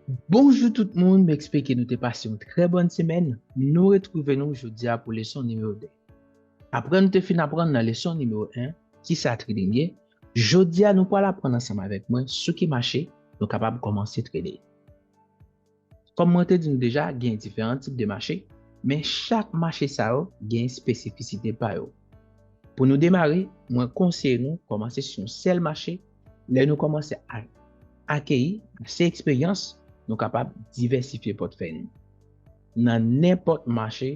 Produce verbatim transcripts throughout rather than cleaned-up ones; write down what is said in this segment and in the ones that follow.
Bonjou tout moun, m espere ke nou te pase yon trè bòn semèn. Nou retwouve nou jodi a pou leson nimewo de. Apre nou te fin aprann nan leson nimewo en kisa trading ye, jodi a nou pral aprann ansanm avèk mwen sou ki mache nou kapab kòmanse trede. Kòm mwen te di nou deja, gen diferan tip de mache, men chak mache sa yo gen espesifisite pa yo. Pou nou demare, mwen konseye nou kòmanse sou yon sèl mache. Lè nou kòmanse a- akeyi ase eksperyans, nou kapab divèsifye pòtfèy nou. Nan nenpòt mache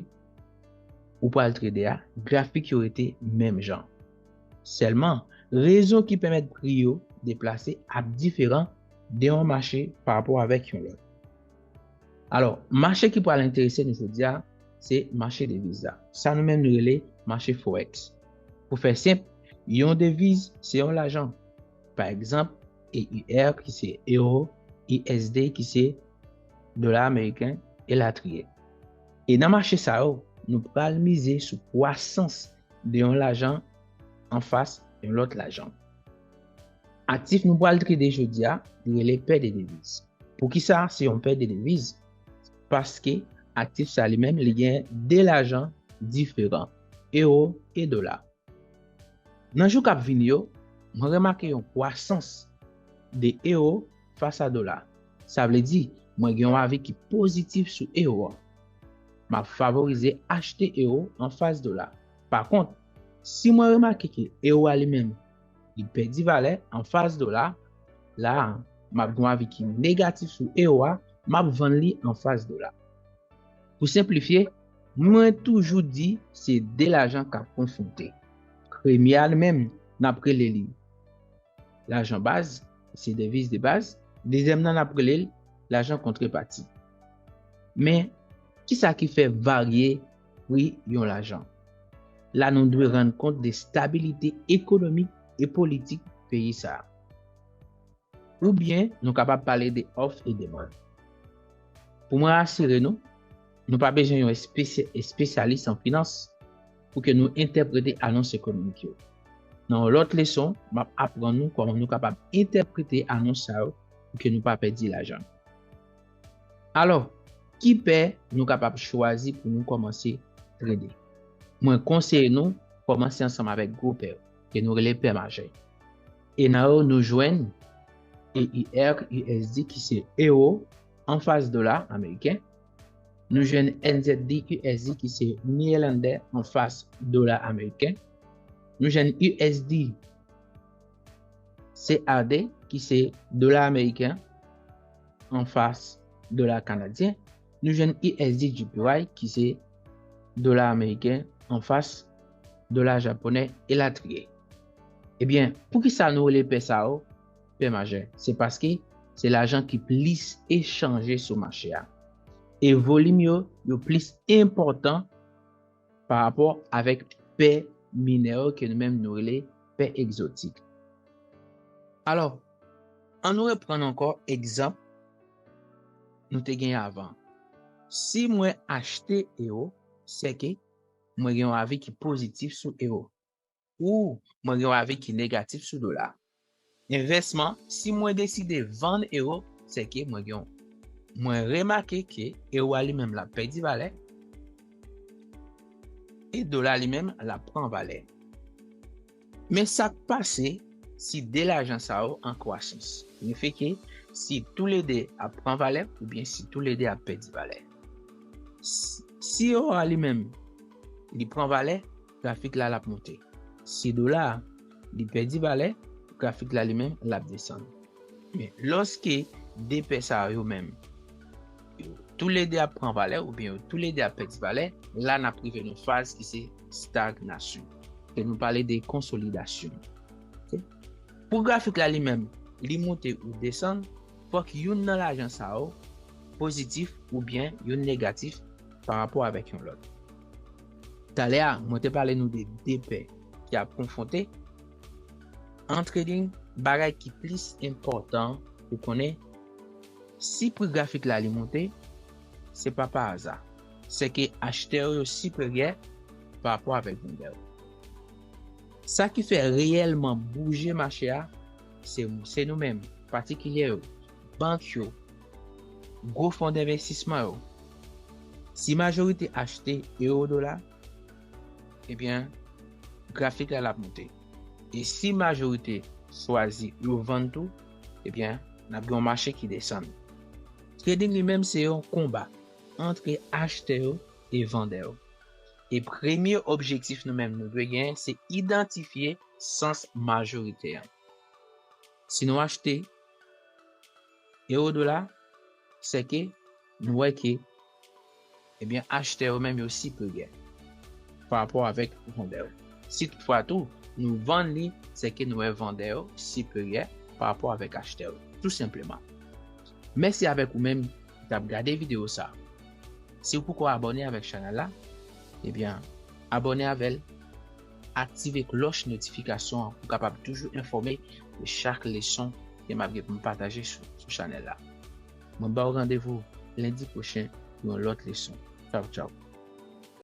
ou pral trede a, grafik yo rete menm jan. Sèlman, rezon ki pèmèt pri yo deplase ap diferan de yon mache pa rapò avèk yon lòt. Alò, mache ki pral enterese nou jodi a, se mache deviz la. Sa nou menm nou rele mache forex. Pou fè senp, yon deviz se yon lajan. Pa egzanp, E U R ki se ewo, U S D ki se dola ameriken, elatriye. E nan mache sa yo, nou pral mize sou kwasans de yon lajan anfas yon lòt lajan. Aktif nou pral trede jodi a, li rele pè de deviz. Poukisa se yon pè de deviz? Paske aktif sa li menm, li gen de lajan diferan, ewo e dola. Nan jou k ap vini yo, mwen remake yon kwasans de ewo fas a dola. Sa vle di, mwen gen yon avi ki pozitif sou ewo a. M ap favorize achte ewo anfas dola. Pa kont, si mwen remake ke ewo a li menm, li pèdi valè anfas dola, la a, m ap gen yon avi ki negatif sou ewo a, m ap vann li anfas dola. Pou senplifye, mwen toujou di se de lajan k ap konfwonte. Premye a li menm, n ap rele li lajan baz, se deviz de baz. Dezyèm nan, n ap rele l lajan kontrepati. Men, kisa ki fè varye pri yon lajan? La nou dwe rann kont de stabilite ekonomik e politik peyi sa a. Oubyen nou kapab pale de òf e demann. Pou mwen asire nou, nou pa bezwen yon espesy- espesyalis an finans pou ke nou entèprete anons ekonomik yo. Nan yon lòt leson, m ap aprann nou kòman nou kapab entèprete anons sa yo pou ke nou pa pèdi lajan. Alò, ki pè nou kapab chwazi pou nou kòmanse trede? Mwen konseye nou kòmanse ansanm avèk gwo pè yo, ke nou rele pè majè. E nan yo, nou jwenn E U R U S D ki se ewo anfas dola ameriken. Nou jwenn N Z D U S D ki se neyèlandè anfas dola ameriken. Nou jwenn U S D C A D ki se dola ameriken anfas dola kanadyen. Nou jwenn U S D J P Y ki se dola ameriken anfas dola japonè elatriye. Ebyen, poukisa nou rele pè sa yo pè majè? Se paske se lajan ki plis echanje sou mache a. E volim yo, yo plis enpòtan pa rapò avèk pè minè yo ke nou menm nou rele pè egzotik. Alò, ann nou reprann ankò egzanp nou te gen avan. Si mwen achte ewo, sèke mwen gen yon avi ki pozitif sou ewo. Ou mwen gen yon avi ki negatif sou dola. Envèsman, si mwen deside vann ewo, sèke mwen gen yon, mwen remake ke ewo a li menm l ap pèdi valè e dola li menm l ap pran valè. Men sa k pase si de lajan sa yo an kwasans? Siyifi ke si toulede ap pran valè oubyen si toulede ap pèdi valè. Si, si ewo a li menm, li pran valè, grafik la l ap monte. Si dola a, li pèdi valè, grafik la li menm, l ap desann. Men, lòske de pè sa yo menm, yo toulede ap pran valè oubyen yo toulede ap pèdi valè, la n ap rive nan faz ki se stagnasyon. Ke nou pale de konsolidasyon. Ok? Pou grafik la li menm, li monte ou desann, fòk youn nan lajan sa yo pozitif oubyen youn negatif pa rapò avèk yon lòt. Talè a, mwen te pale nou de de pè ki ap konfwonte. An trading, bagay ki plis enpòtan pou konnen, si pri grafik la li monte, se pa pa aza. Sèke achtè yo siperyè pa rapò avèk vandè yo. Sa ki fè reyèlman bouje mache a, se, se nou menm, patikilyè yo, bank yo, gwo fon denvestisman yo. Si majorite achte euro dola, ebyen, grafik la l ap monte. E si majorite chwazi yo vann tou, ebyen, n ap gen yon mache ki desann. Trading li menm se yon konba antre achtè yo e vandè yo. E premye objektif nou menm nou dwe genyen se idantifye sans majorite an. Si nou achte euro dola, se ke nou wè ke, ebyen, achtè yo menm yo siperyè pa rapò avèk vandè yo. Si toutfwa tou, nou vann li, se ke nou wè vandè yo siperyè pa rapò avèk achtè yo, tou senpleman. Mèsi avèk ou menm ki t ap gade videyo sa. Si w poko abòne avèk chanèl la, ebyen, abòne avè l, aktive klòch notifikasyon an pou w kapab toujou enfòme de chak leson ke m ap gen pou m pataje sou, sou chanèl la. Mwen ba w randevou lendi pwochen pou yon lòt leson. Tchaw, tchaw.